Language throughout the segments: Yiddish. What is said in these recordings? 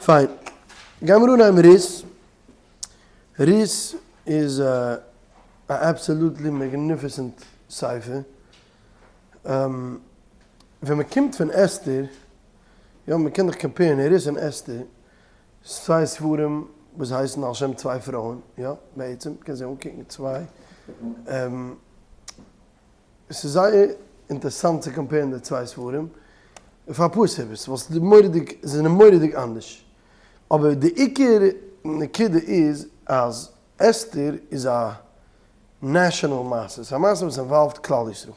פיין. גיימיר אנהייבן רות. רות איז א absolutely magnificent ספר. ווען מען קומט פון אסתר, יא מען קען דאך compare ן רות און אסתר, צוויי ספרים וואס הייסן על שם צוויי פרויען, יא בעצם קען זיי אנקוקן צוויי, עס איז זייער אינטערסאנט צו compare ן די צוויי ספרים, פאר אפאר סיבות, ווייל ס'איז מורא'דיג, זיי זענען מורא'דיג אנדערש, אבער די עיקר נקודה איז אז אסתר איז א national מעשה, ס'איז א מעשה וואס involve ט כלל ישראל,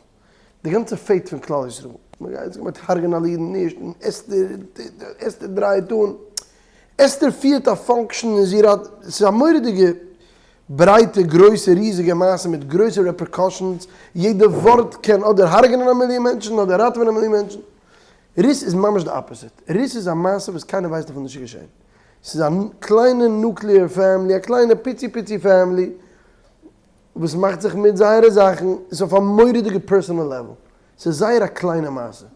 די גאנצע fate פון כלל ישראל, מ'גייט זיך מיט הרג'ענען אלע אידן נישט, און אסתר, אסתר דרייט אן, אסתר פירט א function און זי ראט, ס'איז א מורא'דיגע ברייטע גרויסע ריזיגע מעשה מיט גרויסע repercussions, יעדע ווארט קען אדער הרג'נען א מיליאן מענטשן אדער ראטעווען א מיליאן מענטשן. רות איז ממש די opposite, רות איז א מעשה וואס קיינער ווייסט דערפון נישט איז געשען. ס'איז א קליינע nuclear family, א קליינע פיצי פיצי family, וואס מאכט זיך מיט זייערע זאכן, ס'איז אויף א מורא'דיגע personal level, ס'איז זייער א קליינע מעשה,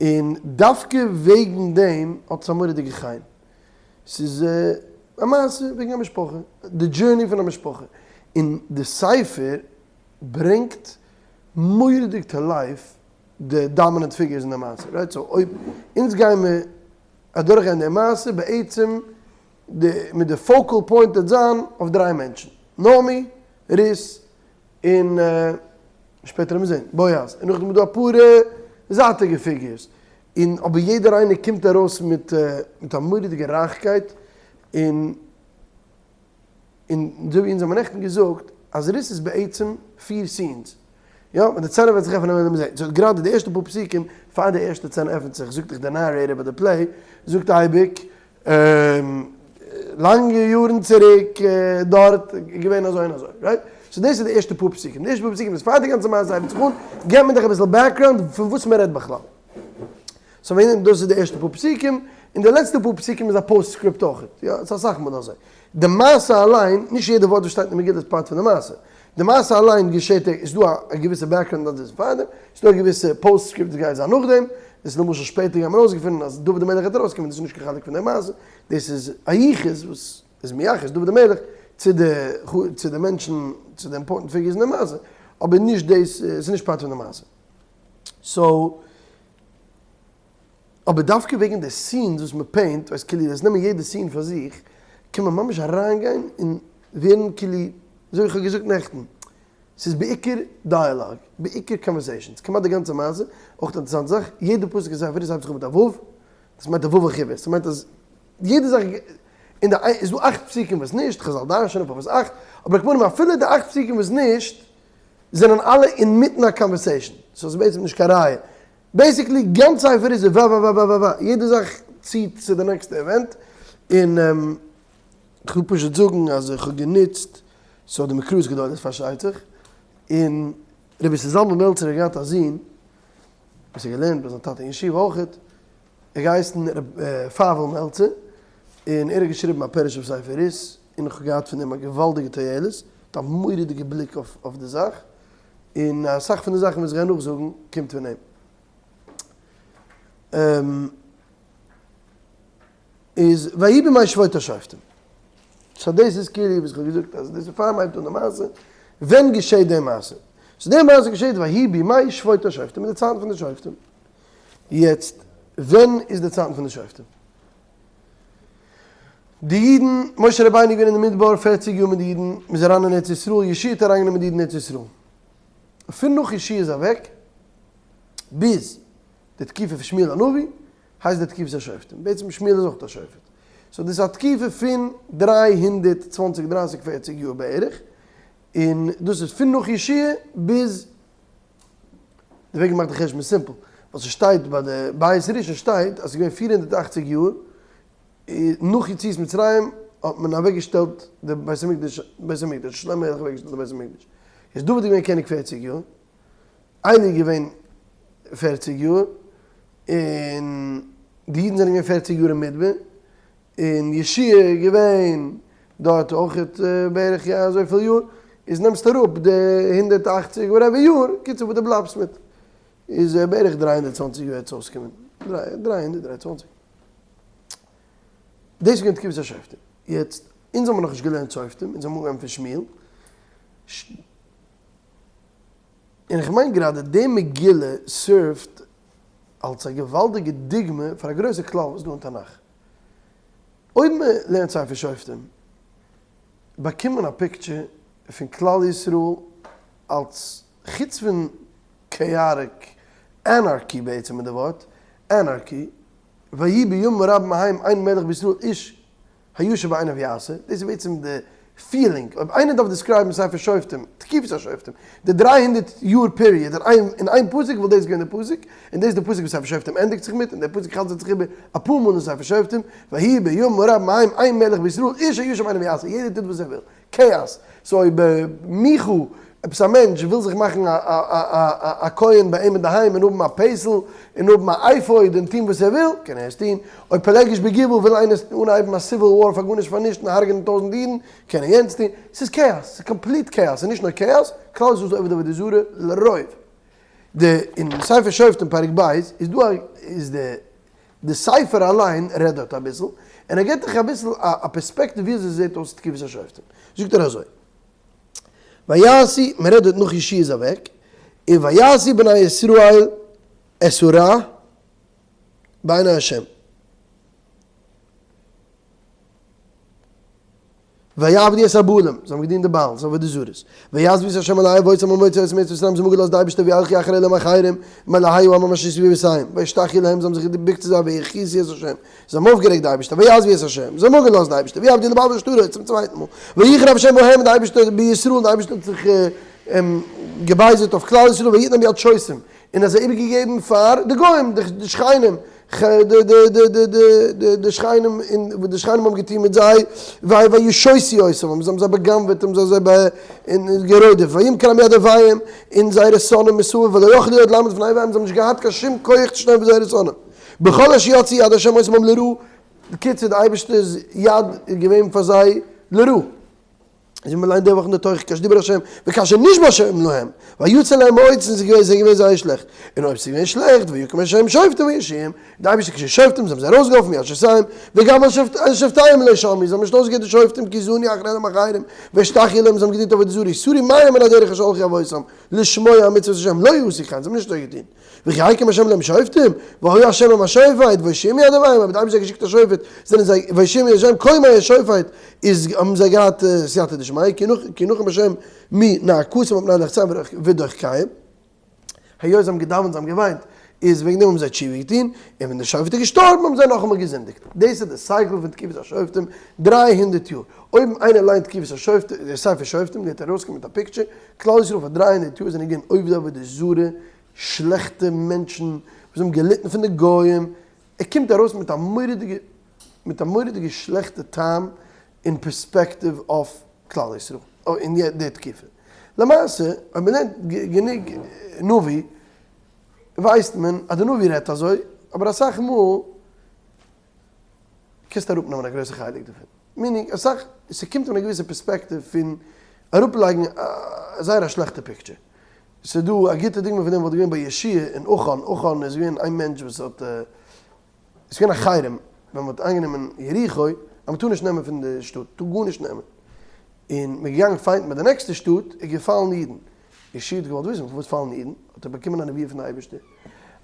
און דווקא וועגן דעם האט עס א מורא'דיגע חן. ס'איז א מעשה וועגן א משפחה, די journey פון א משפחה, און די ספר ברענגט מורא'דיג to life די dominant figures אין די מעשה, right? So אויב אונז גיימער אדורכגיין די מעשה בעצם די מיט די focal point וועט זיין אויף דריי מענטשן, נעמי, רות, און שפעטער וועט מען זען בועז, און נאכדעם איז דא אפאר זייטיגע figures, און אבער יעדער איינער קומט ארויס מיט מיט א מורא'דיגע רייכקייט, און און אזוי ווי אונז האבן נעכטן געזאגט אז רות איז בעצם פיר scenes, יא, ווען די סצענע וועט זיך עפענען וועט מען זען, so גראדע די ערשטע פאר פסוקים פאר די ערשטע סצענע עפענט זיך זאגט דיך די narrator ביי די play זאגט אייביג לאנגע יארן צוריק דארט איז געווען אזוי און אזוי, right? So דאס איז די ערשטע פאר פסוקים, די ערשטע פאר פסוקים איז פאר די גאנצע מעשה הייבט זיך אן, געבט מען דיך אביסל background פון וואס מען רעדט בכלל. So ווען דאס איז די ערשטע פאר פסוקים, און די לעצטע פאר פסוקים איז א postscript אויך, יא, ס'איז אסאך מאל אזוי. די מעשה אליין, נישט יעדע ווארט וואס שטייט אין מגילה איז part פון די מעשה. די מעשה אליין געשעט, איז דא א געוויסע background אז דאס איז פארדעם, ס'איז דא א געוויסע postscript וואס גייט זיין נאכדעם, דאס איז למשל שפעטער גייט מען אויסגעפינען אז דוד המלך גייט ארויסקומען, דאס איז נישט קיין חלק פון די מעשה, דאס איז א יחוס וואס איז מייחס דוד המלך צו די צו די מענטשן, צו די important figures אין די מעשה, אבער נישט דאס, ס'איז נישט part פון די מעשה. So. אבער דווקא וועגן די scenes וואס מען paint, ווייסט כאילו דאס נעמען יעדע scene פאר זיך, קען מען ממש אריינגיין און ווערן כאילו, אזוי ווי איך האב געזאגט נעכטן, ס'איז בעיקר dialogue, בעיקר conversations, כמעט די גאנצע מעשה, אויך א אינטערעסאנטע זאך, יעדע פסוק אין ספר רות הייבט זיך אן מיט א ו', דאס מיינט א ו' החיבור, ס'מיינט אז יעדע זאך, אין די איז דא אכט פסוקים וואס נישט, חזל דרש'נען פארוואס אכט, אבער על כל פנים אפילו די אכט פסוקים וואס נישט, זענען אלע אינמיטן א conversation, so ס'איז בעצם נישט קיין ראיה. Basically גאנץ ספר איז ו ו ו ו ו ו, יעדע זאך ציט צו די נעקסטע event, און כ'וויל פשוט זאגן אז איך האב גענוצט so די מקראות גדולות פארשטייט זיך, און רבי איסר זלמן מעלצער האט געהאט א זון וואס האט געלערנט ביי זיין טאטע אין ישיבה אויכעט, ער האט געהייסן ר' פייוול מעלצער, און ער האט געשריבן א פירוש אויף ספר רות, און איך האב געהאט פון אים א געוואלדיגע תועלת, האט א מורא'דיגע בליק אויף די זאך, און אסאך פון די זאכן וואס איך גיי נאכזאגן קומט פון אים. איז ויהי בימי שפוט השופטים. So דאס איז כאילו וואס איך האב געזאגט אז דאס איז פאר מ'הייבט אן די מעשה, ווען געשעט די מעשה? So די מעשה געשעט ויהי בימי שפוט השופטים, אין די צייטן פון די שופטים. יעצט ווען איז די צייטן פון די שופטים? די אידן, משה רבינו איז געווען אין די מדבר פערציג יאר מיט די אידן, מען איז אריין אין ארץ ישראל, יהושע האט אריינגענומען די אידן אין ארץ ישראל. פון נאך יהושע איז אוועק ביז די תקופה פון שמואל הנביא, הייסט די תקופת השופטים. בעצם שמואל איז אויך א שופט. So דאס איז א תקופה פון 320 דרייסיג פערציג יאר בערך, און דאס איז פון נאך יהושע ביז די וועג מאכט די חשבון simple, ווייל ס'שטייט ביי די בית ראשון שטייט אז ס'איז געווען 480 יאר נאך יציאת מצרים האט מען אוועק געשטעלט די בית המקדש, בית המקדש, שלמה המלך אוועק געשטעלט די בית המקדש, איז דוד געווען קעניג פערציג יאר, עלי איז געווען פערציג יאר, און די אידן זענען געווען פערציג יאר אין מדבר, און יהושע איז געווען דארט אויכעט בערך אזויפיל יאר, איז נעמסט אראפ די 180 whatever יאר, קיצור וואס דו בלייבסט מיט איז בערך 320 יאר וועט עס אויסקומען, 323. דאס איז געווען תקופת השופטים. יעצט, אונז האבן נאכנישט געלערנט שופטים, אונז האבן אנגעהויבן פון שמואל. און איך מיין גראדע די מגילה serve ט אלס א געוואלדיגע דוגמא פאר א גרויסע כלל וואס איז דא אין תנך. אויב מען לערנט ספר שופטים באקומט מען א picture פון כלל ישראל אלס חוץ פון chaotic anarchy בעצם איז די ווארט, anarchy, ויהי בימים הרבים ההם אין מלך בישראל איש הישר בעיניו יעשה, דאס איז בעצם די feeling, אויב איינער דארף describe ן ספר שופטים, תקופת השופטים, די 300 יאר period אין איין פסוק וואלט דאס געווען די פסוק, און דאס איז די פסוק וואס ספר שופטים ענדיגט זיך מיט, און דער פסוק חזר'ט זיך איבער אפאר מאל אין ספר שופטים, ויהי בימים הרבים ההם אין מלך בישראל איש הישר בעיניו יעשה, יעדער טוט וואס ער וויל, כאאס. so אויב מיכו, עפעס א מענטש, וויל זיך מאכן א כהן ביי אים אינדערהיים און האבן א פסל און האבן א אפוד און טון וואס ער וויל, קען ער עס טון. אויב פילגש בגבעה וויל איינער אנהייבן א civil war פאר גארנישט פאר נישט און הרג'נען טויזענט אידן, קען ער יענץ טון. ס'איז כאאס. ס'איז complete כאאס. ס'איז נישט נאר כאאס, כלל ישראל איז עובד עבודה זרה לרוב. די אין ספר שופטים פרק ב' איז דא א איז די די ספר אליין רעדט דארט אביסל, און ער געבט דיך אביסל א פערספעקטיוו ווי אזוי ס'זעט אויס תקופת השופטים. זאגט ער אזוי, ויעשו, מען רעדט דארט נאך יהושע איז אוועק, און ויעשו בני ישראל את הרע בעיני השם. ויעבדו את הבעלים, זיי האבן געדינט די בעל, זיי עבודה זרות. ויעזבו את ה' אלהי אבותם המוציא אותם מארץ מצרים, זיי האבן אפגעלאזט די אייבערשטער וילכו אחרי אלהים אחרים, מאלהי העמים אשר סביבותיהם, וישתחוו להם, זיי האבן זיך געבוקט צו זיי, ויכעסו את ה', זיי האבן אויפגערעגט די אייבערשטער, ויעזבו את ה', זיי האבן אפגעלאזט די אייבערשטער, ויעבדו לבעל ועשתרות, צום צווייטן מאל, ויחר אף ה' בהם, די אייבערשטער בישראל, די אייבערשטער האט זיך געבייזערט אויף כלל ישראל, ויתנם ביד שושים, און האט זיי איבערגעגעבן פאר די גוים, די שכנים, די שכנים, און וואס די שכנים האבן געטון מיט זיי, וישוסו אותם, זיי האבן זיי בא'גנב'עט, האבן זיי זיי גערודפ'ט, וימכרם ביד אויביהם, און זייערע שונאים מסביב, ולא יכלו עוד לעמוד לפני אויביהם, זיי האבן נישט געהאט קיין שום כח צו שטיין פאר זייערע שונאים. בכל אשר יצאה יד השם אותם בם לרעה, בקיצור, די אייבערשטער'ס יד איז געווען פאר זיי לרעה. אזוי ווי מ'ליינט די וואך אין די תורה כאשר דיבר השם וכאשר נשבע השם להם ויצר להם מאוד און ס'איז געווען ס'איז געווען זייער שלעכט און אויב ס'איז געווען שלעכט ויקם השם שופטים ויושיעם די אייבערשטער געשיקט שופטים זיי האבן זיי ארויסגעהאלפן מיד שסיים וגם אל שופטיהם לא שמעו זיי האבן נישט אויסגעהערט די שופטים כי זנו אחרי אלהים אחרים וישתחוו להם זיי האבן געדינט עבודה זרה סרו מהם מן הדרך אשר הלכו אבותם לשמוע מצוות השם לא עשו כן זיי האבן נישט אזוי געטון. וכי הקים השם להם שופטים, והיה השם להם השופט, והושיעם מיד אויביהם, אבער די אייבערשטער האט געשיקט א שופט, זענען זיי, והושיעם מיד השם, כל ימי השופט איז האבן זיי געהאט סייעתא דשמיא, כי ינחם השם מנאקתם על פני לחציהם ודוחקיהם, היות זיי האבן געדאווענט זיי האבן געוויינט, איז וועגן דעם האבן זיי תשובה געטון, און ווען דער שופט איז געשטארבן האבן זיי נאכאמאל געזינדיגט. דאס איז די cycle פון תקופת השופטים, 300 יאר. אויב איינער ליינט תקופת השופטים, ספר שופטים, גייט ער ארויסקומען מיט א picture, כלל ישראל פאר 300 יאר זענען געווען עובדי עבודה זרה, שלעכטע מענטשן וואס האבן געליטן פון די גוים, ער קומט ארויס מיט א מורא'דיגע מיט א מורא'דיגע שלעכטע טעם און פערספעקטיוו אויף כלל ישראל אין די תקופה. למעשה אויב מען לערנט גענוג נביא ווייסט מען אז די נביא רעדט אזוי, אבער אסאך מאל קענסטו אראפנעמען א גרויסע חלק דערפון. meaning אסאך, ס'קומט פון א געוויסע פערספעקטיוו פון אראפלייגן זייער א שלעכטע picture. ס'איז דא א גוטע דוגמא פון דעם וואלט געווען ביי יהושע און עכן, עכן איז געווען איין מענטש וואס האט, איז געווען א חרם ווען מ'האט איינגענומען יריחו אז מ'טאר נישט נעמען פון די שטאט, טאר גארנישט נעמען, און מ'איז געגאנגען fight ן ביי די נעקסטע שטאט איז געפאלן אידן, יהושע האט געוואלט וויסן פארוואס פאלן אידן, האט ער באקומען א נבואה פון די אייבערשטער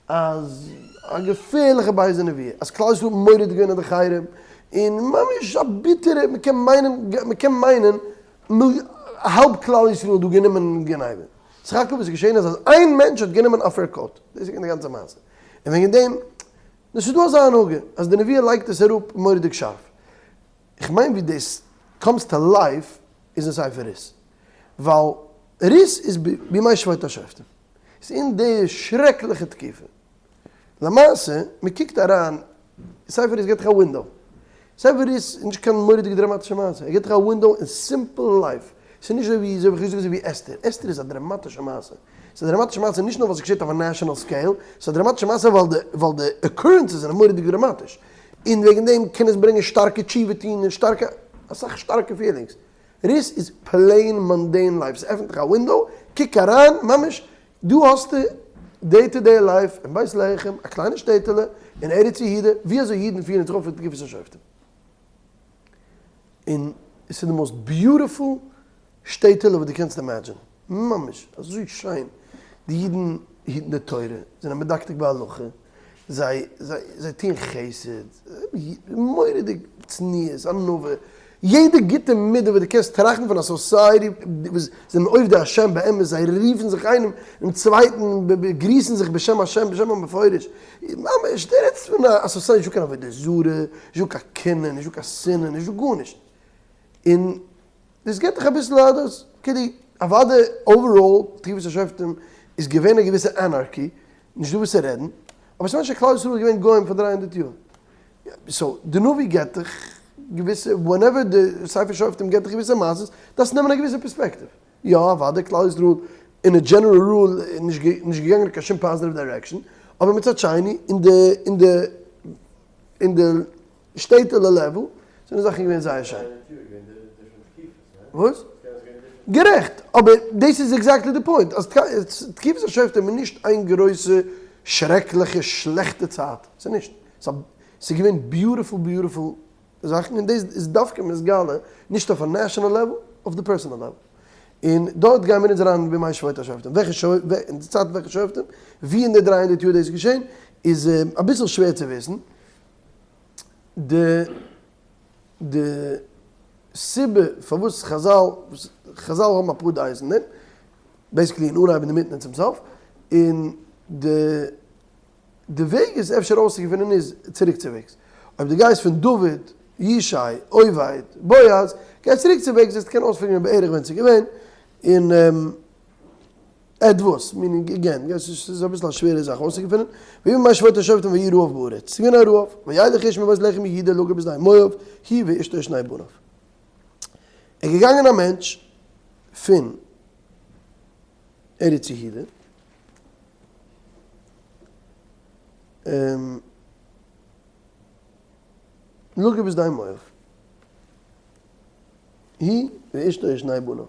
אז א געפערליכע בייזע נבואה אז כלל ישראל האט מורד געווען אין די חרם, און ממש א ביטערע, מ'קען מיינען, מ'קען מיינען האלב כלל ישראל האט דא גענומען גניבה. סך הכל וואס איז געשען איז אז איין מענטש האט גענומען א fur coat. דאס איז געווען די גאנצע מעשה. און וועגן דעם, נו ס'איז דא אזא הנהגה אז די נבואה לייגט עס אראפ מורא'דיג שארף. איך מיין ווי דאס comes to life איז אין ספר רות. ווייל רות איז בימי שפוט השופטים. ס'איז אין די שרעקליכע תקופה. למעשה, מען קוקט אריין, ספר רות געבט דיך א window. ספר רות איז נישט קיין מורא'דיגע דראמאטישע מעשה, ער געבט דיך א window אין simple life. ס'איז נישט אזוי ווי, אזוי ווי איך האב געזאגט, אזוי ווי אסתר. אסתר איז א דראמאטישע מעשה. ס'איז א דראמאטישע מעשה נישט נאר ווייל ס'געשעט אויף א national scale, ס'איז א דראמאטישע מעשה ווייל די, ווייל די occurrences זענען מורא'דיג דראמאטיש. און וועגן דעם קען עס ברענגען שטארקע תשובה טון און שטארקע, אסאך שטארקע feelings. רות איז plain mundane life. ס'עפנט דיך א window, קוק אריין, ממש דא האסטו day to day life אין בית לחם, א קליינע שטעטעלע אין ארץ יהודה, ווי אזוי אידן פירן זיך אויף אין תקופת השופטים. און עס איז די most beautiful שטעטעלע וואס דו קענסט imagine ען, ממש אזוי שיין, די אידן היטן די תורה, זענען מדקדק בהלכה, זיי זיי זיי טוען חסד, מורא'דיג צניעות, ענווה, יעדע גוטע מידה וואס דו קענסט טראכטן פון א society וואס זענען עובדי השם באמת, זיי רופן זיך איינעם דעם צווייטן, גריסן זיך בשם השם בשם המפורש, ממש, דו רעדסט פון א society, נישטא קיין עבודה זרה, נישטא קיין קנאה, נישטא קיין שנאה, נישטא גארנישט, און דאס געבט דיך אביסל א דאס, כאילו, אוודאי overall תקופת השופטים איז געווען א געוויסע anarchy, נישט דא וואס צו רעדן, אבער ס'מיינט נישט אז כלל ישראל איז געווען גוים פאר 300 יאר. so די נביא געבט דיך געוויסע, whenever די ספר שופטים געבט דיך געוויסע מעשות, דארפסטו נעמען א געוויסע פערספעקטיוו. יא אוודאי כלל ישראל אין א general rule נישט געגאנגען אין קיין שום positive direction, אבער מצד שני אין די אין די אין די שטעטעלע level זענען זאכן געווען זייער שיין. וואס? גערעכט, אבער דאס איז exactly די point, אז תקופת השופטים איז נישט איין גרויסע שרעקליכע שלעכטע צייט, ס'איז נישט, ס'איז געווען beautiful beautiful זאכן, און דאס איז דווקא מתגלה נישט אויף א national level, אויף די personal level. און דארט גייען מיר אונז אריין בימי שפוט השופטים, וועלכע אין די צייט וועלכע שופטים, ווי אין די 300 יאר דאס איז געשען, איז אביסל שווער צו וויסן. די די סיבה פארוואס חזל, חזל האבן אפאר דעות אין דעם, basically אין אנהייב אינדערמיטן און צום סוף, און די די וועג עס אפשר אויסצוגעפינען איז צוריקצוועגס. אויב דו גייסט פון דוד, ישי, עובד, בועז, גיי צוריקצוועגס וועסטו קענען אויספיגערן בערך ווען ס'איז געווען, און עטוואס, meaning again, ס'איז אביסל א שווערע זאך אויסצוגעפינען, ויהי בימי שפוט השופטים ויהי רעב בארץ, ס'איז געווען א רעב, וילך איש מבית לחם יהודה לגור בשדה מואב, הוא ואשתו ושני בניו. איז געגאנגען א מענטש פון ארץ יהודה, לגור בשדה מואב, הוא ואשתו ושני בניו.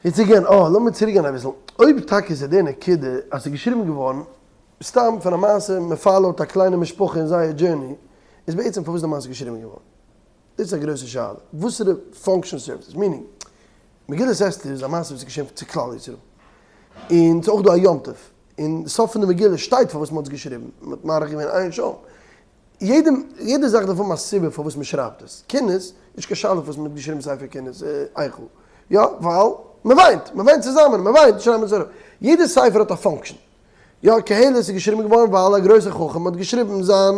יעצט again, אה, לאמיר צוריק גיין אביסל. אויב טאקע איז די נקודה אז ס'איז געשריבן געווארן סתם פון א מעשה מען follow ט א קליינע משפחה אין זייער journey, איז בעצם פארוואס די מעשה געשריבן געווארן? דאס איז א גרויסע שאלה. וואסערע function serve ט עס? meaning, מגילת אסתר איז א מעשה וואס איז געשען צו כלל ישראל. און ס'איז אויך דא א יום טוב. אין סוף פון די מגילה שטייט פארוואס מ'האט עס געשריבן. מ'האט מאריך געווען איין שעה. יעדע יעדע זאך דארף האבן א סיבה פארוואס מען שרייבט עס. קינות, נישט קיין שאלה פארוואס מען האט געשריבן ספר קינות, איכה. יא, ווייל מען וויינט, מען וויינט צוזאמען, מען וויינט, שרייבט מען עס אראפ. יעדע ספר האט א function. יא, קהלת איז געשריבן געווארן ווייל א גרויסער חכם האט געשריבן זיין,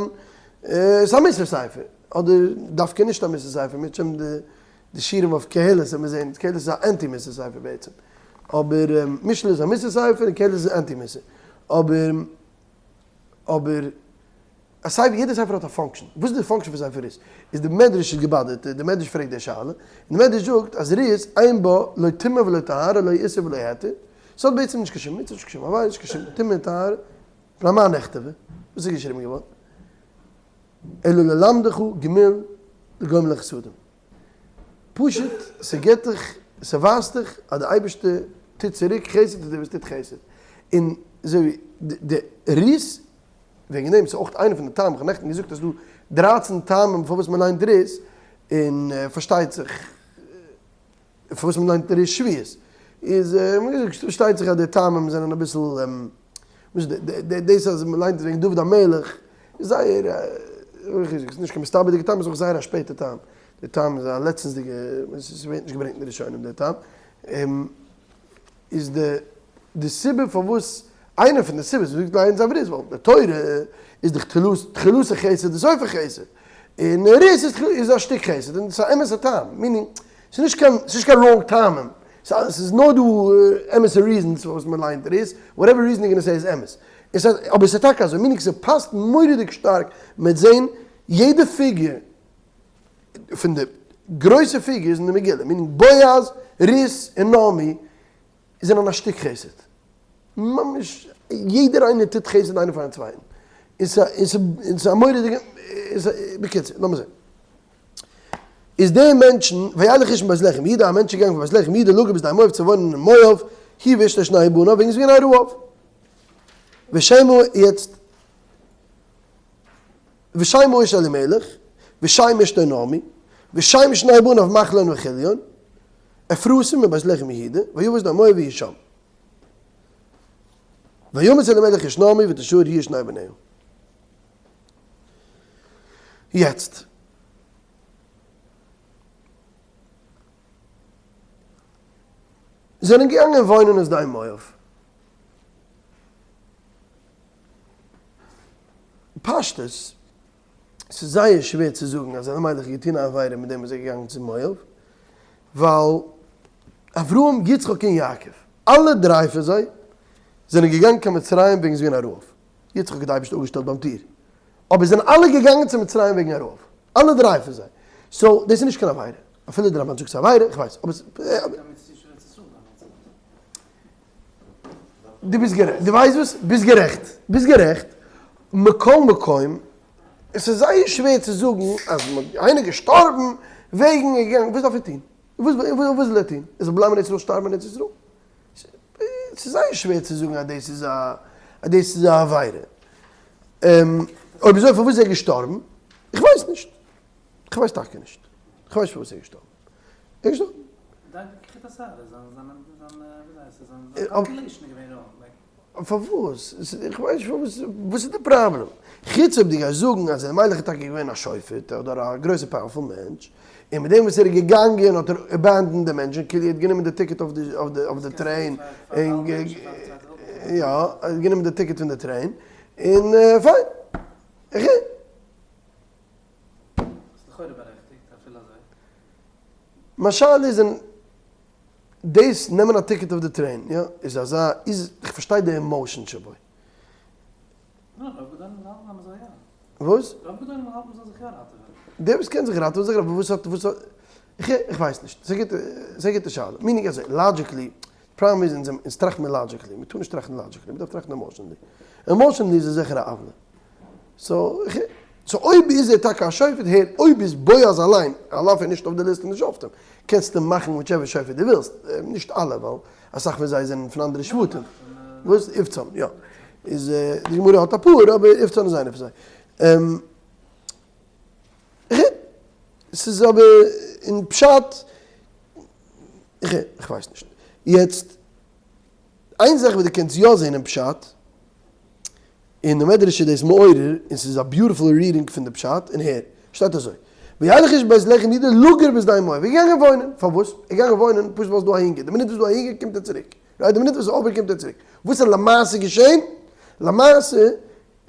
ס'איז א מוסר ספר, אדער דווקא נישט א מוסר ספר, מ'וועט שוין די די שיעורים אויף קהלת וועט מען זען, קהלת איז א anti מוסר ספר בעצם. אבער משלי איז א מוסר ספר און קהלת איז anti מוסר. אבער אבער א ספר, יעדע ספר האט א function, וואס איז די function פון ספר רות? איז די מדרש איז געבאדערט, די מדרש פרעגט די שאלה, און די מדרש זאגט אז רות אין בה לא טומאה ולא טהרה לא איסור ולא היתר, ס'האט בעצם נישט קיין שום מצוה, נישט קיין שום עבירה, נישט קיין שום טומאה און טהרה, מפני מה נכתבה? וואס איז געשריבן געווארן? אלא ללמדך גמול לגומלי חסדים. פשוט ס'געט דיך, ס'ווייזט דיך אז די אייבערשטער טוט צוריק חסד צו די וואס טוט חסד. און אזוי ווי די רות, וועגן דעם ס'איז אויך איינע פון די טעמים, כ'האב נעכטן געזאגט אז ס'דא דרייצן טעמים פארוואס מ'ליינט רות, און פארשטייט זיך פארוואס מ'ליינט רות שבועות, איז פארשטייט זיך אז די טעמים זענען אביסל, דאס אז מ'ליינט וועגן דוד המלך איז זייער, ס'איז נישט קיין מסתבר'דיגע טעם, ס'איז אויך זייער א שפעטע טעם, די טעם איז א לעצטנסדיגע, ס'ווערט נישט געברענגט אין די ראשונים די טעם, איז די די סיבה פארוואס, איינע פון די סיבות וואס מ'זאגט לייען ספר רות, ווייל די תורה איז דאך תחילתו חסד וסופו חסד, און רות איז א שטיק חסד, און ס'איז א אמת'ע טעם, meaning, ס'איז נישט קיין, ס'איז נישט קיין wrong טעמים, ס'איז נאר דא אמת'ע reasons פארוואס מ'ליינט רות, whatever reason you gonna say איז אמת. אבער ס'איז טאקע אזוי, meaning ס'פאסט מורא'דיג שטארק מיט זען יעדע פיגור פון די גרויסע figures אין די מגילה, meaning בועז, רות און נעמי זענען א שטיק חסד. ממש יעדער איינער טוט חסד איינער פארן צווייטן. און ס'איז א מורא'דיגע, בקיצור, לאמיר זען. איז די מענטשן, וילך איש מבית לחם יהודה, א מענטש איז געגאנגען פון בית לחם יהודה לגור בשדה מואב צו וואוינען אין מואב, הוא ואשתו ושני בניו, וועגן ס'איז געווען א רעב. ושמו יעצט, ושם האיש אלימלך, ושם אשתו נעמי. ושם שני בניו מחלון וכליון, אפרתים מבית לחם יהודה, ויבא שדה מואב ויהי שם. וימת אלימלך איש נעמי ותשאר היא ושני בניה. יעצט. זענען געגאנגען וואוינען אין שדה מואב. פשטות, ס'איז זייער שווער צו זאגן אז אלימלך האט געטון א עבירה מיט דעם וואס ער איז געגאנגען צו מואב, ווייל אברהם, יצחק און יעקב, אלע דריי פון זיי, זענען געגאנגען קיין מצרים וועגן ס'איז געווען א רעב. יצחק האט די אייבערשטער אפגעשטעלט ביים טיר. אבער זענען אלע געגאנגען צו מצרים וועגן א רעב. אלע דריי פון זיי. so דאס איז נישט קיין עבירה. אפילו די רמב"ן זאגט ס'איז א עבירה, איך ווייס. אבער דו ביסט גערעכט. דו ווייסט וואס? ביסט גערעכט. ביסט גערעכט. מכל מקום, עס איז זייער שווער צו זאגן אז איינער געשטארבן וועגן ער געגאנגען. וואס דארף ער טון? וואס וויל ער טון? ער זאל בלייבן אין ארץ ישראל שטארבן אין ארץ ישראל? ס'איז זייער שווער צו זאגן אז דאס איז א אז דאס איז א עבירה. אויב אזוי פארוואס איז ער געשטארבן? איך ווייס נישט. איך ווייס טאקע נישט. איך ווייס נישט פארוואס ער איז געשטארבן. ער איז געשטארבן. פארוואס? איך ווייס נישט פארוואס, וואס איז די פראבלעם? חוץ אויב דו גייסט זאגן אז אלימלך איז טאקע געווען א שופט אדער א גרויסע powerful מענטש, און מיט דעם וואס ער איז געגאנגען האט ער abandoned די מענטשן, כאילו ער האט גענומען די ticket אויף די train, און יא, ער האט גענומען די ticket פון די train, און פיין. מיין שאלה איז אין דאס נעמען א ticket אויף די train יא איז אזא איז איך פארשטיי די emotion שבו. וואס? דער וואס קען זיך ראטעווען זיך ראטעווען וואס האט וואס האט איך ווייס נישט ס'איז א גוטע ס'איז א גוטע שאלה meaning אזוי logically פראבלעם איז אונז אונז טראכט מיר logically מ'טאר נישט טראכטן logically מ'דארף טראכטן emotionally emotionally איז עס זיכער א עוולה so so אויב איז ער טאקע א שופט, הער, אויב איז בועז אליין, על אף ער נישט אויף די list פון די שופטים, קענסטו מאכן whichever שופט דו ווילסט, נישט אלע ווייל אסאך פון זיי זענען פון אנדערע שבטים, וואס? איבצן, יא. איז די גמרא האט אפאר, אבער איבצן איז איינער פון זיי. ס'איז אבער אין פשט, איך ווייס נישט. יעצט, איין זאך וואס דו קענסט יא זען אין פשט, און די מדרש איז דאס מעורר, און ס'איז א beautiful reading פון די פשט, און הער, שטייט אזוי, וילך איש מבית לחם יהודה לגור בשדה מואב, ער איז געגאנגען וואוינען, פארוואס? ער איז געגאנגען וואוינען פשוט ווייל ס'איז דא א הונגער, די מינוט וואס ס'איז דא א הונגער קומט ער צוריק, right? די מינוט וואס ס'איז over קומט ער צוריק, וואס איז למעשה געשען? למעשה,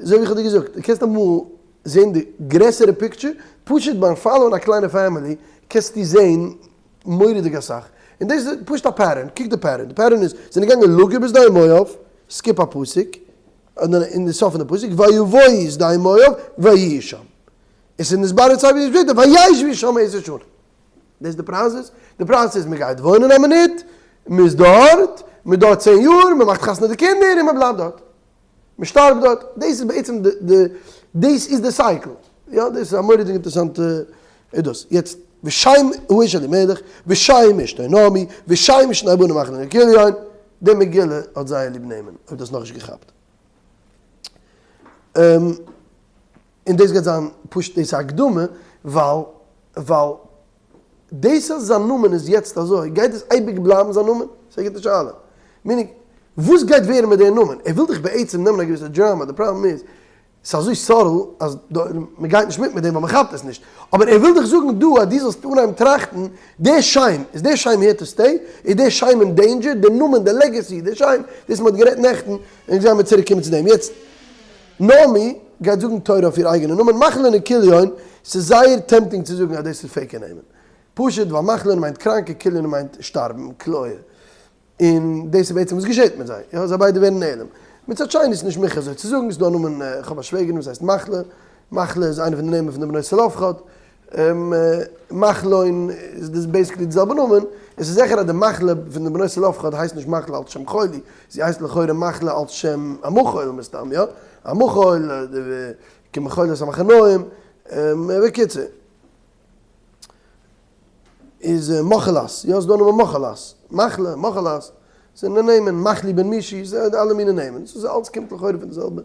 אזוי ווי איך האב דיר געזאגט, דו קענסט אמאל זען די גרעסערע picture, פשוט ביים follow ען א קליינע family קענסטו זען מורא'דיג אסאך, און דאס איז פשוט א pattern, קוק די pattern, די pattern איז, זענען געגאנגען לגור בשדה מואב, skip א פסוק, אין די סוף פון די פסוק, ויבואו שדה מואב ויהיו שם. עס איז נתברר צוויי וואכן שפעטער, וישבו שם עשר שנים. דאס איז די process, די process איז מען גייט וואוינען א מינוט, מען איז דארט, מען איז דארט צען יאר, מען מאכט חתונה די קינדער און מען בלייבט דארט. מען שטארבט דארט. דאס איז בעצם די די דאס איז די cycle. יא, דאס איז א מורא'דיג אינטערעסאנטע דאס. יעצט, ושם האיש אלימלך, ושם אשתו נעמי, ושם שני בניו מחלון וכליון, די מגילה האט זייער ליב נעמען, אויב דו האסט נאכנישט געכאפט. און דאס גייט זיין פשוט דאס א הקדמה, ווייל ווייל דאס אז זיין נאמען איז יעצט אזוי, גייט דאס אייביג בלייבן זיין נאמען? ס'איז א גוטע שאלה. meaning, וואס גייט ווערן מיט די נאמען? ער וויל דאך בעצם נעמען א געוויסע דראמא, די פראבלעם איז, ס'איז אזוי subtle אז מ'גייט נישט מיט מיט דעם ווייל מ'כאפט עס נישט. אבער ער וויל דיך זאגן דא אז דו זאלסט אנהייבן טראכטן, דער שם, איז דער שם here to stay? איז דער שם אין danger? דער נאמען, דער legacy, דער שם, דאס מ'האט גערעדט נעכטן, און גיימיר צוריק קומען צו דעם. יעצט, נעמי גייט זאגן תורה אויף איר אייגענע נאמען, מחלון און כליון, ס'איז זייער tempting צו זאגן אז דאס איז fake ע נעמען. פשוט ווייל מחלון מיינט קראנקע, כליון מיינט שטארבן, כליה. און דאס איז בעצם וואס געשעט מיט זיי, יא, זיי ביידע ווערן נעלם. מצד שני איז נישט מוכרח אזוי צו זאגן, ס'איז דא א נאמען, איך האב א שוועגערין וואס הייסט מחלה, מחלה איז איינע פון די נעמען פון די בנות צלפחד, מחלון איז דאס basically די זעלבע נאמען, עס איז זיכער אז די מחלה פון די בנות צלפחד הייסט נישט מחלה אלס שם חולי, זי הייסט לכאורה מחלה אלס שם המחול מסתם, יא, המחול, כמחולת המחנאים, בקיצור. איז מחלת, יא ס'דא א נאמען מחלת, מחלה, מחלת, זענען נעמען, מחלי בן מישי, ס'איז אלע מיני נעמען, ס'איז אלץ קומט לכאורה פון די זעלבע,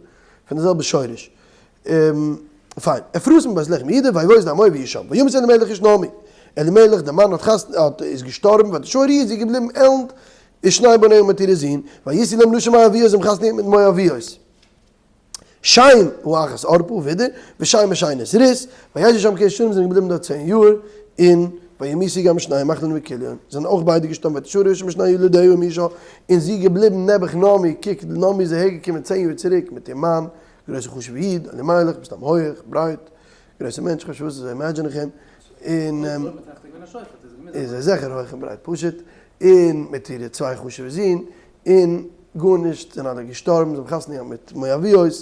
פון די זעלבע שורש. פיין, אפרתים מבית לחם יהודה, ויבואו שדה מואב ויהיו שם, וימת אלימלך איש נעמי. אלימלך דער מאן האט חתונה האט איז געשטארבן ותשאר היא איז זי געבליבן עלנד ושני בניה מיט אירע זין, וישאו להם נשים מואביות זיי האבן חתונה געהאט מיט מואביות. שם האחת ערפה ווידער, ושם השנית רות, וישבו שם כעשר שנים זענען געבליבן דארט צען יאר, און וימותו גם שניהם מחלון וכליון, זענען אויך ביידע געשטארבן ותשאר האשה עם שני ילדיה עם אישה, און זי איז געבליבן נעבעך נעמי, קוק נעמי איז אהער געקומען צען יאר צוריק מיט איר מאן, גרויסע חשובע איד, אלימלך, מסתם הויעך, ברייט, גרויסע מענטש, כ'ווייס נישט וואס, אזוי imagine איך אים, און איז ער זיכער הויך און ברייט פשוט, און מיט אירע צוויי חשובע זין, און גארנישט, זענען אלע געשטארבן, זיי האבן חתונה געהאט מיט מואביות,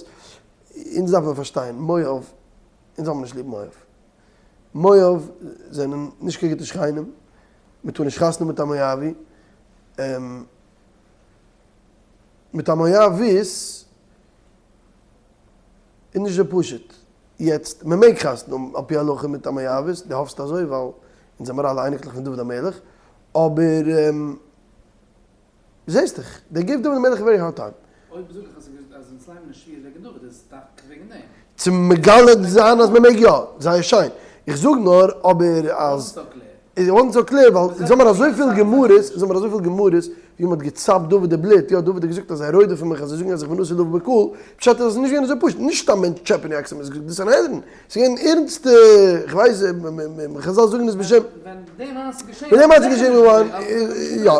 אונז דארף מען פארשטיין, מואב, אונז האבן נישט ליב מואב, מואב זענען נישט קיין גוטע שכנים, מען טאר נישט חתונה מיט א מואבי, מיט א מואבית איז נישט אזוי פשוט, יעצט, מען מעג חתונה האבן על פי הלכה מיט א מואבית, דו האפסט אזוי ווייל אונז זעמער אלע אייניקלעך פון דוד המלך, אבער. זעסט דאך, they gave דוד המלך a very hard time. אויב זאג איך אז אונז לייענען נישט שבועות וועגן דוד איז דווקא וועגן דעם. צו מגלה זיין אז מען מעג יא, זייער שיין. איך זאג נאר אבער אז. It wasn't so clear ווייל אונז האמער אזויפיל גמרות, אונז האמער אזויפיל גמרות ווי מען האט געצאפט דוד די בלוט, יא דוד האט געזאגט אז זיי רודפ'ן מיך אז זיי זאגן אז איך בין אסור לבוא בקהל, פשט איז אז עס איז נישט געווען אזוי פשוט, נישט סתם מענטש טשעפען די אקסן, די סנהדרין, ס'איז געווען ערנסטע, כ'ווייס, חזל זאגן עס בשם. ווען די מעשה איז געשען. ווען די מעשה איז געשען געווארן, יא,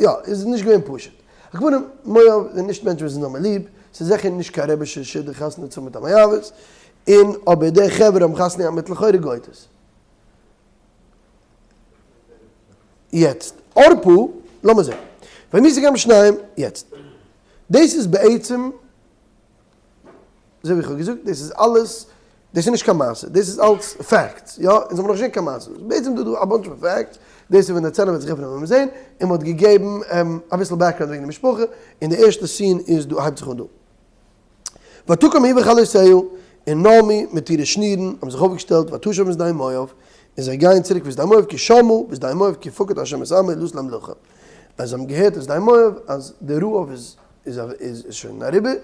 יא, איז נישט געווען פשוט. על כל פנים, מואב זענען נישט מענטשן וואס אונז האבן ליב, ס'איז זיכער נישט קיין רעבישע שידוך חתונה צו האבן מיט א מואבית, און אבער די חברה האבן חתונה געהאט מיט לכאורה גויטעס. יעצט, ערפה, לאמיר זען. וימותו גם שניהם, יעצט. דאס איז בעצם. אזוי ווי איך האב געזאגט, דאס איז אלעס, דאס איז נישט קיין מעשה, דאס איז אלץ facts, יא, אונז האבן נאך נישט געזען קיין מעשה, בעצם דא דא א bunch פון facts, דאס איז ווען די צענער וועט זיך עפענען וועט מען זען, און מען האט געגעבן אביסל background וועגן די משפחה, און די ערשטע scene איז דא, הייבט זיך אן דא. ותקם היא וכלותיה, און נעמי מיט אירע שנירן האבן זיך אויפגעשטעלט, ותשב בשדה מואב, און זיי גייען צוריק פון שדה מואב, כי שמעו בשדה מואב כי פקד ה' את עמו לתת להם לחם. אז זיי האבן געהערט אין שדה מואב אז די רעב איז איז שוין אריבער,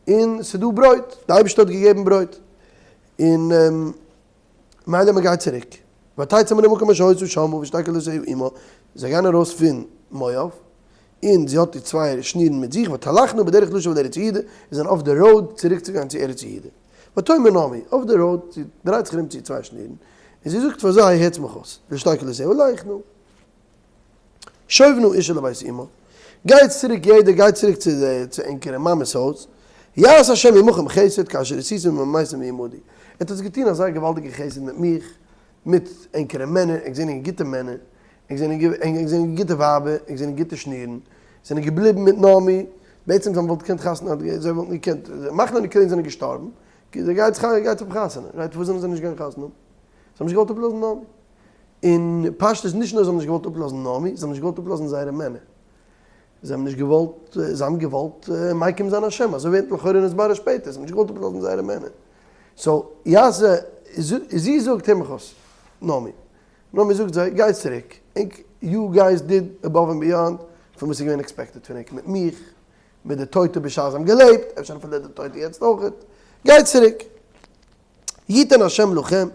און ס'איז דא ברויט, די אייבערשטער האט געגעבן ברויט, און מילא מען גייט צוריק, ותצא מן המקום אשר היתה שמה ושתי כלותיה עמה, זיי גייען ארויס פון מואב, און זי האט די צוויי שנירן מיט זיך, ותלכנה בדרך לשוב אל ארץ יהודה, און זענען אויף די road צוריק צו גיין צו ארץ יהודה. ותאמר נעמי, אויף די road, זי דרייט זיך ארום צו צוויי שנירן, און זי זאגט פאר זיי, הערטס מיך אויס, לשתי כלותיה לכנה. שובנה אשה לבית אמה, גייטס צוריק יעדער גייט צוריק צו צו ענקערע מאמעס הויז, יעש השם עמכם חסד כאשר עשיתם עם המתים ועמדי, ער האט עס געטון אזא געוואלדיגע חסד מיט מיך, מיט ענקערע מענער, ענק זענען גוטע מענער, ענק זענען ענק זענען גוטע ווייבער, ענק זענען גוטע שנירן, זענען געבליבן מיט נעמי, בעצם זיי וואלטן געקענט חתונה האבן, זיי וואלטן געקענט, מחלון און כליון זענען געשטארבן, זיי גייטס גייטס האבן חתונה, right, פארוואס זענען זיי נישט געגאנגען חתונה האבן? זיי האבן נישט געוואלט אפלאזן נעמי. און פשטות נישט נאר זיי האבן נישט געוואלט אפלאזן נעמי, זיי האבן נישט געוואלט אפלאזן זייערע מענער. זיי האבן נישט געוואלט, זיי האבן געוואלט מקים זיין השם, אזוי ווערט לכאורה נתברר שפעטער, זיי האבן נישט געוואלט אפלאזן זייערע מענער. so, יעשה, זי זאגט הער מיך אויס, נעמי. נעמי זאגט זיי, גייטס צוריק, ענק, you guys did above and beyond פון וואס איז געווען expected פון ענק, מיט מיך, מיט די טויטע בשעת זיי האבן געלעבט, אפשר אפילו די טויטע יעצט אויכעט, גייטס צוריק. יתן השם לכם,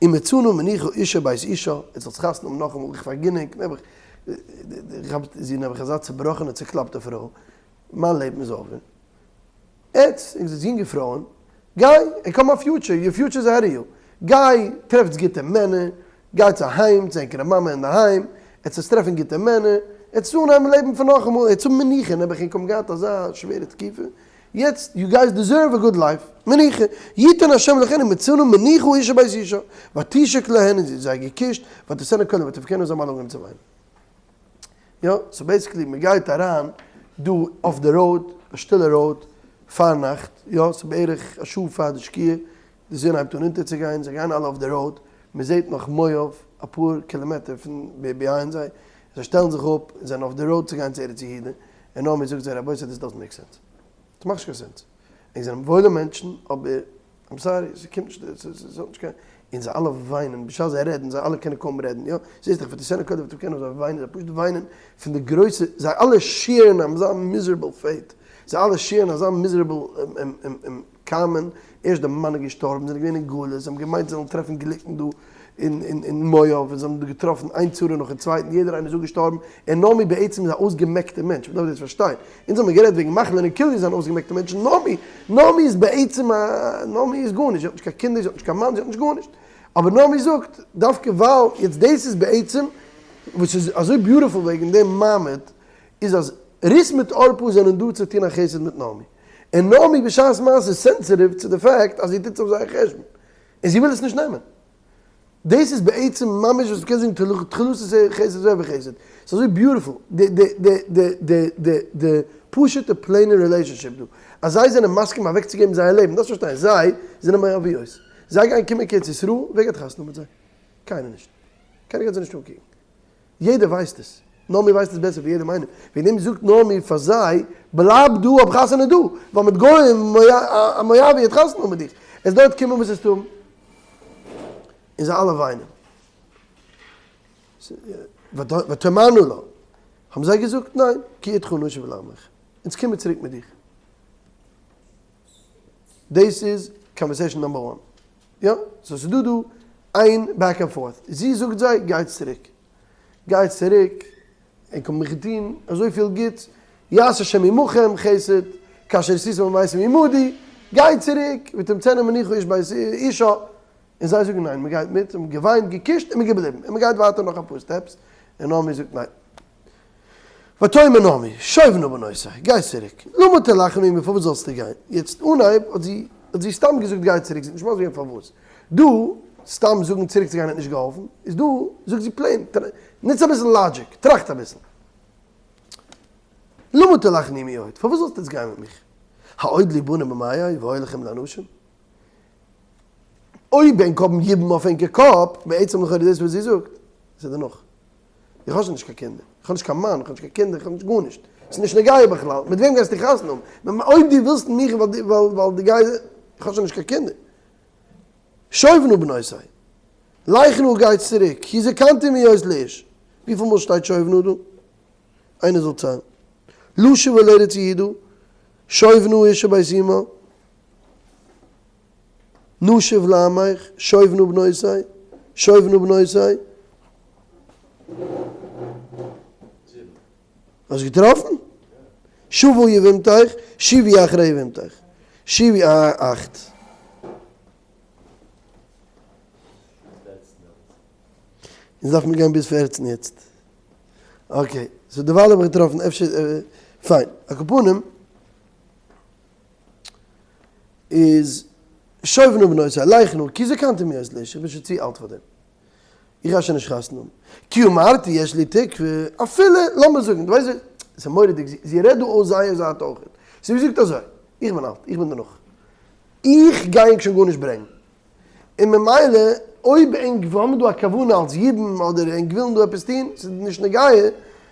ומצאנו מנוחה אשה בית אישה, עטס זאלטס חתונה האבן נאכאמאל, איך פארגין ענק, נעבעך, זי איז נעבעך אזא צובראכענע צוקלאפטע פרוי, מיין לעבן איז over, עטס, ענק זענטס יונגע פרויען, גיי, ענק האבן א future, your future is ahead of you, גיי, טרעפטס גוטע מענער, גייטס אהיים צו ענקערע מאמע אינדערהיים, עטס וועטס טרעפן גוטע מענער, עטס אנהייבן לעבן פון נאכאמאל, עטס האבן מנוחה, נעבעך ענק האבן געהאט אזא שווערע תקופה, יעצט you guys deserve א good life, מנוחה, יתן השם לכם ומצאנו מנוחה אשה בית אישה, ותשק להן און זי האט זיי געקושט, ותשאנה קודם ותבכינה זיי האבן אלע אנגעהויבן צו וויינען. יא, so basically מען גייט אריין דא אויף די road, א שטילע road, פארנאכט, יא, ס'איז בערך א שעה פאר די שקיעה, די זון הייבט אן אונטערצוגיין, זיי גייען אלע אויף די road, מען זעט נאך מואב אפאר קילאמעטער פון behind זיי, זיי שטעלן זיך אפ און זענען אויף די road צו גיין צו ארץ יהודה, און נעמי זאגט זיי רבותי this doesn't make sense, עס מאכט נישט קיין sense, ענק זענען וואוילע מענטשן אבער I'm sorry ס'קומט נישט ס'האט נישט קיין, און זיי אלע וויינען בשעת זיי רעדן, זיי אלע קענען קוים רעדן, יא, זעסט דאך ותשאנה קודם ותבכינה זיי וויינען, זיי פשוט וויינען פון די גרויסע, זיי אלע share ן אזא miserable fate, זיי אלע share ן אזא miserable קאמען, ערשט די מאן איז געשטארבן, זענען געווען אין גלות, זיי האבן געמיינט זיי זאלן טרעפן גליקן דא. אין מואב, און זיי האבן דא געטראפן איין צרה נאכן צווייטן, יעדער איינער איז אפגעשטארבן, און נעמי בעצם איז א אויסגעמעקטע מענטש, מ'דארף דאס פארשטיין, אונז האבן גערעדט וועגן מחלון און כליון זענען אויסגעמעקטע מענטשן, נעמי, נעמי איז בעצם א, נעמי איז גארנישט, זי האט נישט קיין קינדער, זי האט נישט קיין מאן, זי האט נישט גארנישט, אבער נעמי זאגט, דווקא ווייל, יעצט דאס איז בעצם, וואס איז אזוי beautiful וועגן דעם מעמד, איז אז רות מיט ערפה זענען דא צו טון א חסד מיט נעמי, און נעמי בשעת מעשה איז sensitive צו די fact אז זי טוט עס אויף זייער חשבון, און זי וויל עס נישט נעמען. דאס איז בעצם ממש וואס מ'קען זאגן תחילתו חסד וסופו חסד. ס'איז אזוי beautiful, די די די די די די די פשוט'ע plain ע relationship דא, אז זיי זענען מסכים אוועקצוגעבן זייער לעבן, דארפסט פארשטיין, זיי זענען מואביות, זיי גייען קומען קיין ארץ ישראל, ווער גייט חתונה מיט זיי? קיינער נישט. קיינער גייט זיי נישט אנקוקן. יעדער ווייסט עס. נעמי ווייסט עס בעסער פון יעדעם איינעם. וועגן דעם זאגט נעמי פאר זיי, בלייב דא, האב חתונה דא, ווייל מיט גוים, א מואבי האט חתונה מיט דיך. עס דארט קומען וואס עס טון. און זיי אלע וויינען. ותאמרנה לה, האבן זיי געזאגט, ניין, כי אתך נשוב לעמך. אונז קומען צוריק מיט דיך. דאס איז conversation number one. יא, so ס'איז דא דא איין back and forth, זי זאגט זיי גייטס צוריק, גייטס צוריק, ענק האבן מיך געטון אזויפיל גוטס, יעש השם עמכם חסד, כאשר עשיתם למתים עמדי, גייט צוריק, ותמצאנה מנוחה איש בית אישה, און זיי זאגן ניין, מ'גייט מיט, און געוויינט, געקושט, און מ'געבליבן, און מ'גייט ווייטער נאך אפאר steps, און נעמי זאגט ניין. ותאמר נעמי, שוב נא בנותי, גיי צוריק, למה תלכנה עמי, פארוואס זאלסטו גיין? יעצט אנהייב האט זי האט זי סתם געזאגט גיי צוריק, זי האט נישט מסביר געווען פארוואס. דא, סתם זאגן צוריק צו גיין האט נישט געהאלפן, איז דא זאגט זי plain, נוץ אביסל logic, טראכט אביסל. למה תלכנה עמי עוד, פארוואס זאלסטו יעצט גיין מיט מיך? העוד לי בנים במעי והיו לכם לאנשים? אויב ענק האבן יבום אויף ענקער קאפ, בעצם לכאורה דאס וואס זי זאגט, איז דערנאך. איך האב שוין נישט קיין קינדער, איך האב נישט קיין מאן, איך האב נישט קיין קינדער, איך האב נישט גארנישט, ס'איז נישט נוגע בכלל, מיט וועם גייסטו חתונה האבן? אויב דו ווילסט מיך ווייל דו גייסט, איך האב שוין נישט קיין קינדער. שובנה בנותי, לכנה גייטס צוריק, כי זקנתי מהיות לאיש. וויפיל מאל שטייט שובנה דא? איינער זאל ציילן. לשוב אל ארץ יהודה, שובנה אשה בית אמה. נשוב לעמך, שובנה בנותי, שובנה בנותי. האסט געטראפן? שובו יבמתך, שובי אחרי יבמתך. שובי א אכט. אונז דארף מיר גיין ביז פערצן יעצט. okay, so דערווייל האב איך געטראפן אפשר, פיין. על כל פנים. איז שובנה בנותי לכנה כי זקנתי מהיות לאיש, איך בין שוין צו אלט פאר דעם, איך גיי שוין נישט חתונה האבן, כי אמרתי יש לי תקוה, אפילו, לאמיר זאגן, דו ווייסט ווי, עס איז מורא'דיג, זי רעדט דא אויס זייער זייט אויך, זי זאגט אזוי, איך בין אלט, איך בין דערנאך, איך גיי ענק שוין גארנישט ברענגן, און ממילא אויב ענק האבן דא א כוונה אלס יבום אדער ענק ווילן דא עפעס טון, ס'איז נישט נוגע,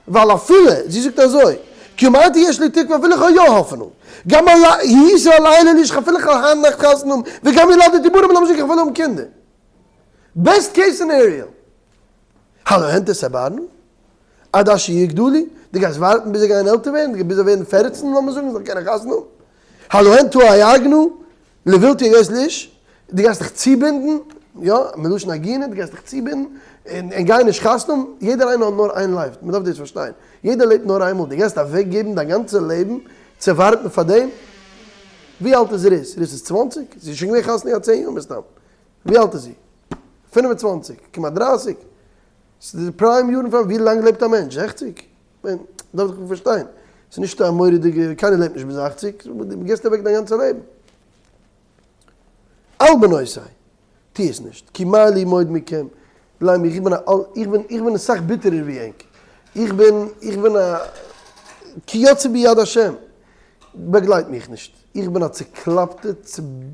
ווייל אפילו, זי זאגט אזוי, כי אמרתי יש לי תקוה אפילו איך האב יא האפענונג, גם הייתי הלילה לאיש אפילו איך וועל היינט נאכט חתונה האבן, וגם ילדתי בנים לאמיר זאגן איך וועל האבן קינדער. best case scenario. הלא הן תעברנה? עד אשר יגדלו, דו גייסט ווארטן ביז זיי גייען עלטער ווערן, ביז זיי ווערן פערצן לאמיר זאגן, זאל קענען חתונה האבן? הלא הן תאגנה לבלתי היות לאיש, דו גייסט דיך צובינדן, יא, מלשון עגינה, דו גייסט דיך צובינדן, און און גיי נישט חתונה האבן, יעדער איינער האט נאר איין life, מען דארף דאס פארשטיין, יעדער לעבט נאר איינמאל, דו גייסט אוועק געבן דיין גאנצע לעבן צו ווארטן פאר דעם? ווי אלט איז רות? רות איז צוואנציג? זי איז שוין געווען חתונה געהאט צען יאר מסתם, ווי אלט איז זי? פינף און צוואנציג? כמעט דרייסיג? ס'איז די prime יארן פאר ווי לאנג לעבט א מענטש? זעכציג? כ'מיין, דארף איך פארשטיין. ס'איז נישט א מורא'דיגע, קיינער לעבט נישט ביז אכציג, דו גיבסט אוועק דיין גאנצע לעבן. אל בנותי, טו עס נישט, כי מר לי מאד מכם, גלייב מיר, איך בין א, איך בין, איך בין אסאך ביטערער ווי ענק. איך בין, איך בין א, כי יצא ביד השם, באגלייט מיך נישט. איך בין א צוקלאפטע,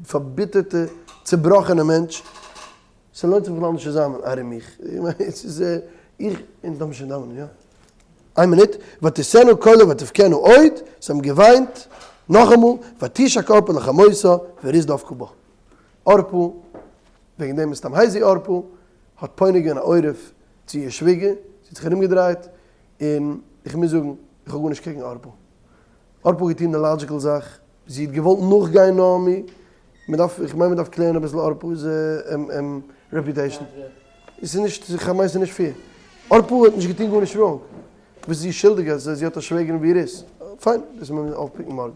פארביטערטע, צובראכענע מענטש. ס'לוינט זיך בכלל נישט צו זיין ארום מיך, ס'איז איך, אונז דארף מען שוין דאווענען, יא? איין מינוט, ותשאנה קולה ותבכינה עוד, זיי האבן געוויינט נאכאמאל, ותשק ערפה לחמותה ורות דבקה בה. ערפה, וועגן דעם מסתם הייסט זי ערפה, האט פונה געווען א עורף צו איר שוויגער, זי האט זיך ארומגעדרייט, און איך מוז זאגן, איך האב גארנישט קעגן ערפה. ערפה האט געטון די logical זאך, זי האט געוואלט נאכגיין נעמי, מען דארף, איך מיין מען דארף clear ן אביסל ערפה'ס reputation. עס איז נישט, כ'מיין ס'איז נישט fair. ערפה האט נישט געטון גארנישט wrong. וואס איז זי שולדיג אז זי האט א שוועגערין ווי רות? פיין, דאס וועט מען אויפ pick ן מארגן.